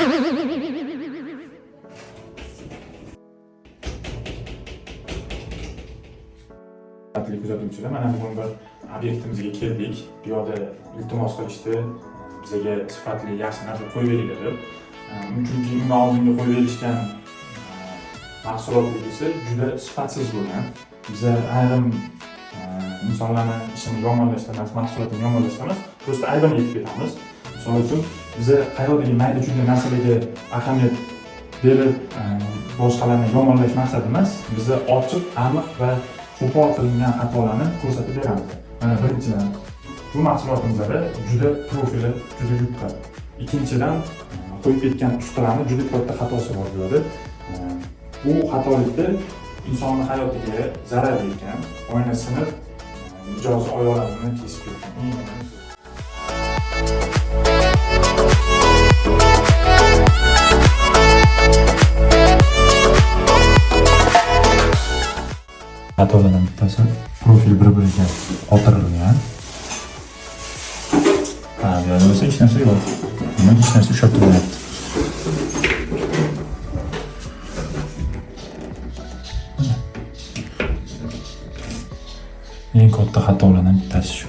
Hurmatli kuzatuvchilar, mana bugun bir obyektimizga keldik. Bu yoqda iltimos qilishdi, bizaga sifatli, yaxshi narsa qo'yib beringlar deb. Chunki undan oldingi qo'yib berishgan mahsulot esa juda sifatsiz bo'lgan. Biza ayrim insonlarni ishini yomonlashda emas, mahsulotini yomonlashda emas, просто aybini aytib ketamiz. Misol uchun, biza qayoqdagi mayda chuyda narsalarga ahamiyat berib, boshqalarni yomonlash maqsad emas, biza ochiq, aniq va qo'pol qilingan xatolarni ko'rsatib beramiz. Mana birinchidan, bu mahsulotimizda juda profili juda yupqa. Ikkinchidan, qo'yib ketgan ustalarni juda katta xatosi bor bu yerda. Bu xatolikda insonni hayotiga zarar yetgan, oyna sinib, mijoz oyoqlarini kesib ketgan. Eng yomoni shu. Xatolardan bittasi profil bir-biriga qotirilgan. Ha, bu yerda bo'lsa hech narsa yo'q. Demak, hech narsa ushlab turmayapti. Mana. Eng katta xatolardan bittasi shu.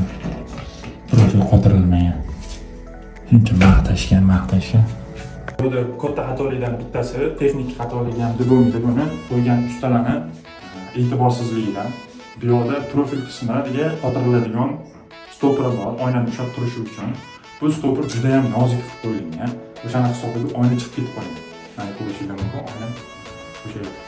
Profil qotirilmagan. Shuncha maqtashgan, maqtashgan. Bu da katta xatolikdan bittasi, texnik xatolik ham deb bo'lmaydi buni. Qo'ygan ustalarni e'tiborsizligidan. Bu yoqda profil qismiga qotiriladigan stoperi bor, oynani ushlab turishi uchun. Bu stoper juda ham nozik qilib qo'yilgan. O'shani hisobiga oyna chiqib ketib qolgan. Mana ko'rishingiz mumkin, oyna o'sha yerda.